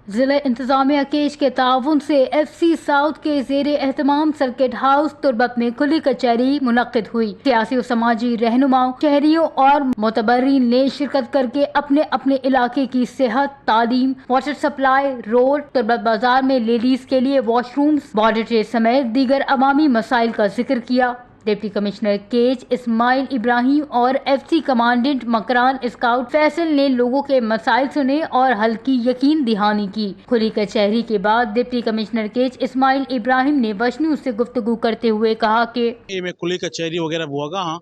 ضلع انتظامیہ کیچ کے تعاون سے ایف سی ساؤتھ کے زیر اہتمام سرکٹ ہاؤس تربت میں کھلی کچہری منعقد ہوئی۔ سیاسی و سماجی رہنماؤں، شہریوں اور معتبرین نے شرکت کر کے اپنے اپنے علاقے کی صحت، تعلیم، واٹر سپلائی، روڈ، تربت بازار میں لیڈیز کے لیے واش رومز، باڈی ٹرے سمیت دیگر عوامی مسائل کا ذکر کیا۔ ڈپٹی کمشنر کیچ اسماعیل ابراہیم اور ایف سی کمانڈنٹ مکران اسکاؤٹ فیصل نے لوگوں کے مسائل سنے اور حل کی یقین دہانی کی۔ کھلی کچہری کے بعد ڈپٹی کمشنر کیچ اسماعیل ابراہیم نے وش نیوز سے گفتگو کرتے ہوئے کہا کہ اے میں کھلی کچہری وغیرہ بوگا ہاں۔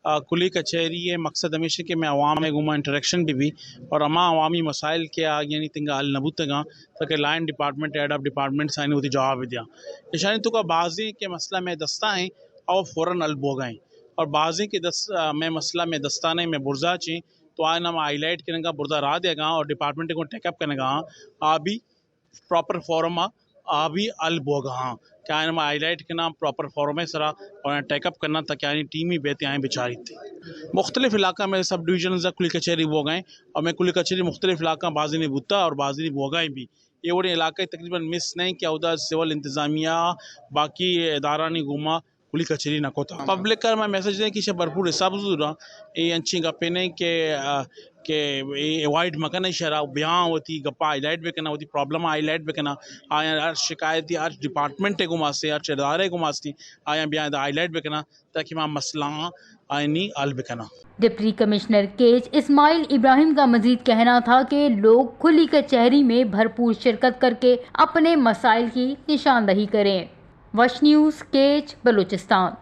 آ، کھلی کچہری ہے، مقصد ہمیشہ کہ میں عوام ہے گوما انٹریکشن بھی بھی اور ہما عوامی مسائل کے آ یعنی تنگا حل نہ بوتگاں تاکہ line department, head of department sign ہوتی جواب دیا۔ اشانی تو کا بازیں کہ مسئلہ میں دستا ہیں اور فوراً حل بوگا ہیں۔ اور بازیں کہ دس، آ، میں مسئلہ میں دستانے میں برزا چیں تو آئین ہم ہائی لائٹ کنگا برزا را دیگا اور ڈپارٹمنٹ کو ٹیک اپ کنگا آ بھی پراپر فورم آ بھی حل بوگا ہاں کہ آئین ہم ہائی لائٹ کنا پراپر فورم سرا اور ٹیک اپ کنا تاکہ آئین ٹیم ہی بیتے آئیں بچاری تھی۔ مختلف علاقہ میں سب ڈویژن کھلی کچہری بوگا ہیں اور میں کھلی کچہری مختلف علاقہ بازی نہیں بوتا اور بازی نہیں بوگا ہیں بھی۔ یہ وڑی علاقہ تقریباً مس نہیں کہ اودا سول انتظامیہ باقی ادارانی گوما کھلی کچہری نہ کوتا۔ پبلک کر میں میسج دیں کہ شے بھرپور حساب زورا، اے انچیں گپے نہیں کہ، آ، کہ اے اوائڈ مکنہ شرا بیاں ہوتی گپا ہائی لائٹ بکنہ، ہوتی پرابلم ہائی لائٹ بکنہ، آیا ہر شکایتی ہر ڈپارٹمنٹ کو ماستے، ہر ادارے کو ماستے، آیا بیاں ہائی لائٹ بکنہ تاکہ ما مسئلہ آئینی حل بکنہ۔ ڈپٹی کمشنر کیچ اسماعیل ابراہیم کا مزید کہنا تھا کہ لوگ کھلی کچہری میں بھرپور شرکت کر کے اپنے مسائل کی نشاندہی کریں۔ وش نیوز، کیچ، بلوچستان۔